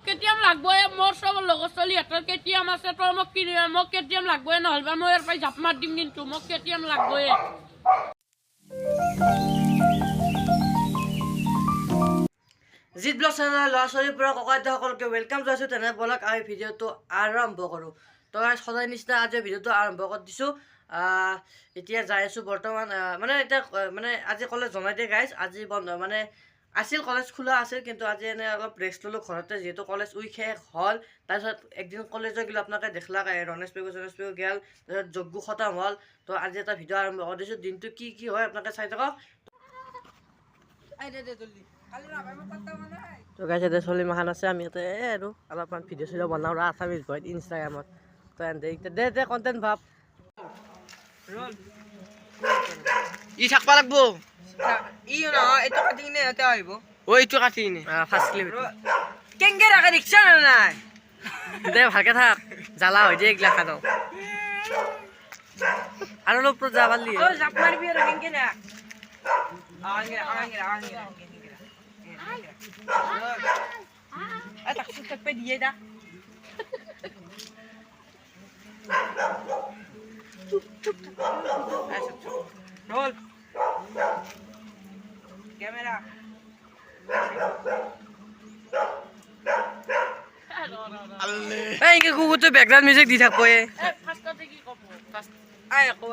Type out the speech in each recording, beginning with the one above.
KTM লাগবই, মোৰ চব লগৰ ছোৱালীহঁতৰ কেটিএম আছে, তই মোক কিনি, মোক কেটিএম লাগবই, নহ'লে মই ইয়াৰ পৰা জাপ মাৰ দিম, কিন্তু মোক কেটিএম লাগবই। জিত ব্লগ চেনেলৰ ল'ৰা ছোৱালীৰ পৰা ককা আইতাসকলকে welcome জনাইছোঁ। তেনে ব'লক আমি ভিডিঅ'টো আৰম্ভ কৰোঁ। তো সদায় নিচিনা আজি ভিডিঅ'টো আৰম্ভ কৰি দিছোঁ। এতিয়া যাই আছোঁ বৰ্তমান, মানে এতিয়া মানে আজি কলেজ জনাই দিয়ে গাইজ, আজি বন্ধ মানে আছিল, কলেজ খোলা আছিল, কিন্তু আজি এনে অলপ ৰেষ্ট ল'লোঁ ঘৰতে, যিহেতু কলেজ উইক শেষ হ'ল। তাৰপিছত একদিন কলেজত গ'লো, আপোনালোকে দেখলাক ৰণেশ পেগু চণেশ পেগু গেল, তাৰপিছত যজ্ঞ খতম হ'ল। তো আজি এটা ভিডিঅ' আৰম্ভ কৰি দিছোঁ, দিনটো কি কি হয় আপোনালোকে চাই থাকক। তো গাইজ ইয়াতে চলি মাখান আছে, আমি ইয়াতে আৰু অলপমান ভিডিঅ' চিডিঅ' বনাওঁ আছামিজ ভইচ ইনষ্টাগ্ৰামত। তো এনে দে দে কণ্টেণ্ট ভাব ই থাকবা লাগব, ই নহয় এইটো কাটি কিনে ইয়াতে আহিব। অ এইটো কাটি কিনে ফাৰ্ষ্ট ক্লিপ কেংকে ৰাখে দেখছা না নাই? দে ভালকে থাক, জ্বালা হৈ দিয়ে এইগিলা খানো আৰু অলপ ওপৰত যাব পাৰলি। অ জাপ মাৰিবি আৰু কেংকে না আঙে আঙে আঙে আ তাক সুত পে দিয়ে দা। Roll camera. এই কুকুৰটো বেকগ্ৰাউণ্ড মিউজিক দি থাকব। এই ফাৰ্ষ্টতে কি ক'ব? আই কো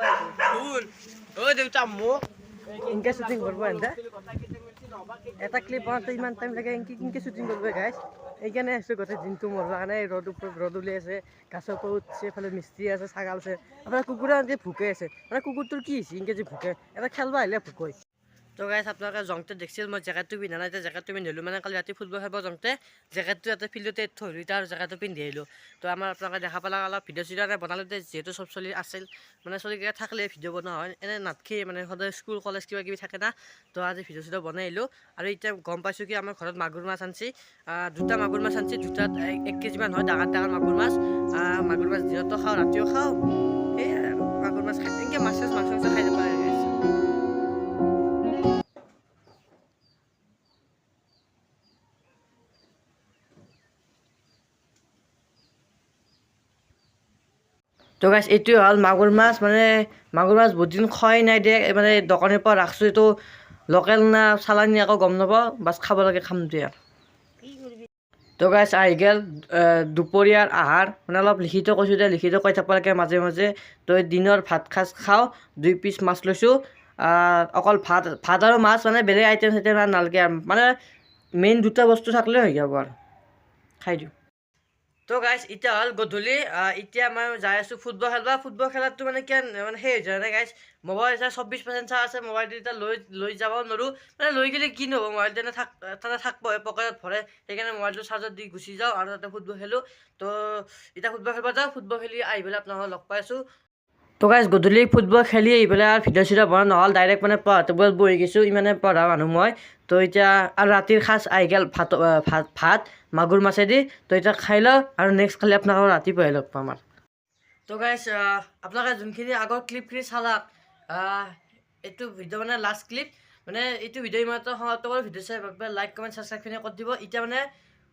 শুন অ দেউতা মোক ইনকে শ্বুটিং কৰিব এনতে, এটা ক্লিপ বনাওঁতে ইমান টাইম লাগে, ইনকে কিনকে শ্বুটিং কৰিব গাইজ। এইকাৰণে আহিছোঁ গোটেই দিনটো মোৰ কাৰণে। ৰ'দ ওপৰত ৰ'দ উলিয়াই আছে, গাছৰ ওপৰত উঠছে, এইফালে মিস্ত্ৰী আছে, ছাগাল আছে, আপোনাৰ কুকুৰে আনকি ভুকে আছে। মানে কুকুৰটোৰ কি হৈছে ইনকে যে ভুকে, এটা খেলবা আহিলে ভুকয়। তো গাইজ আপোনালোকে জংতে দেখছিল মই জেকেটটো পিন্ধা নাই, এতিয়া জেকেটটো পিন্ধিলোঁ। মানে কালি ৰাতি ফুটবল খেলিব যাওঁতে জেকেটটো ইয়াতে ফিল্ডতে থৈ আহিলোঁ, এতিয়া আৰু জেকেটটো পিন্ধি আহিলোঁ। তো আমাৰ আপোনালোকে দেখা পালা অলপ ভিডিঅ' চিডিঅ' এনে বনালোঁ, যিহেতু চব চলি আছিল, মানে চলিকেইটা থাকিলে ভিডিঅ' বনোৱা হয়, এনে নাথাকেই, মানে সদায় স্কুল কলেজ কিবা কিবি থাকে না। তো আজি ভিডিঅ' চিডিঅ' বনাই আহিলোঁ। আৰু এতিয়া গম পাইছোঁ কি আমাৰ ঘৰত মাগুৰ মাছ আনছি, দুটা মাগুৰ মাছ আনছি, দুটাত 1 কেজিমান হয়, ডাঙৰ ডাঙৰ মাগুৰ মাছ। মাগুৰ মাছ দিনতো খাওঁ, ৰাতিও খাওঁ, সেয়াই আৰু মাগুৰ মাছ খাই এনেকৈ মাছ চাছ মাংস খাই যাব লাগে। তো গাইজ এইটোৱে হ'ল মাগুৰ মাছ, মানে মাগুৰ মাছ বহুত দিন খোৱাই নাই দে, মানে দোকানৰ পৰা ৰাখছোঁ, এইটো লোকেল না চালানি আকৌ গম নাপাওঁ, বাছ খাব লাগে খাম দিয়ে আৰু। তো গাইজ আহি গ'ল দুপৰীয়াৰ আহাৰ, মানে অলপ লিখিত কৈছোঁ দে, লিখিত কৈ থাকিব লাগে মাজে মাজে। তো দিনৰ ভাত সাজ খাওঁ, 2 পিচ মাছ লৈছোঁ, অকল ভাত ভাত আৰু মাছ, মানে বেলেগ আইটেম চাইটেম নালাগে আৰু, মানে মেইন দুটা বস্তু থাকিলে হৈ যাব আৰু, খাই দিওঁ। তো গাইজ এতিয়া হ'ল গধূলি, এতিয়া মই যাই আছোঁ ফুটবল খেলবা। ফুটবল খেলাটো মানে কি মানে সেই হৈ যায় গাইজ, মোবাইল এতিয়া 24% চাৰ্জ আছে, মোবাইলটো এতিয়া লৈ লৈ যাব নোৱাৰোঁ, মানে লৈ গ'লে কি নহ'ব, মোবাইলটো এনে তাতে থাকিব পকেটত ভৰে, সেইকাৰণে মোবাইলটো চাৰ্জত দি গুচি যাওঁ আৰু তাতে ফুটবল খেলোঁ। তো এতিয়া ফুটবল খেলিব যাওঁ, ফুটবল খেলি আহি পেলাই আপোনালোকক লগ পাই আছোঁ। তো গাইজ গধূলি ফুটবল খেলি আহি পেলাই আৰু ভিডিঅ' চিডিঅ' বনোৱা নহ'ল, ডাইৰেক্ট মানে পঢ়া টেবুলত বহি গৈছোঁ, ইমানে পঢ়া মানুহ মই। তো এতিয়া আৰু ৰাতিৰ সাজ আহি গ'ল, ভাত ভাত ভাত মাগুৰ মাছেদি। তো এতিয়া খাই লওঁ আৰু নেক্সট কালি আপোনালোকক ৰাতিপুৱাই লগ পাম আৰু। তো গাইজ আপোনালোকে যোনখিনি আগৰ ক্লিপখিনি চালাক, এইটো ভিডিঅ' মানে লাষ্ট ক্লিপ, মানে এইটো ভিডিঅ' ইমানতে সমাপ্ত কৰোঁ। ভিডিঅ' চাই লাইক কমেণ্ট ছাবস্ক্ৰাইবখিনি কৰি দিব। এতিয়া মানে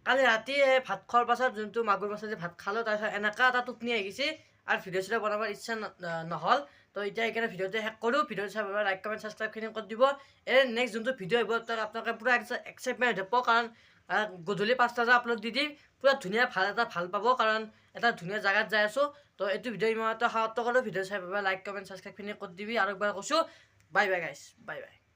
কালি ৰাতি ভাত খোৱাৰ পাছত যোনটো মাগুৰ মাছেদি ভাত খালোঁ, তাৰপিছত এনেকুৱা এটা টোপনি আহি গৈছে আৰু ভিডিঅ' চিডিঅ' বনাবৰ ইচ্ছা নহ'ল। তো এতিয়া সেইকাৰণে ভিডিঅ'টো শেষ কৰোঁ। ভিডিঅ'টো চাই লাইক কমেণ্ট ছাবস্ক্ৰাইবখিনি কৰি দিব। এই নেক্সট যোনটো ভিডিঅ' আহিব তাত আপোনালোকে পূৰা এক্সাইটমেণ্ট হৈ থাকিব, কাৰণ গধূলি 5টা বজাত আপলোড দি দিম, পূৰা ধুনীয়া ভাল এটা ভাল পাব, কাৰণ এটা ধুনীয়া জেগাত যাই আছোঁ। তো এইটো ভিডিঅ' ইমানতে সমাপ্ত কৰোঁ। ভিডিঅ' চাই পাবা লাইক কমেণ্ট ছাবস্ক্ৰাইবখিনি কৰি দিবি। আৰু একবাৰ কৈছোঁ, bye bye guys, bye bye.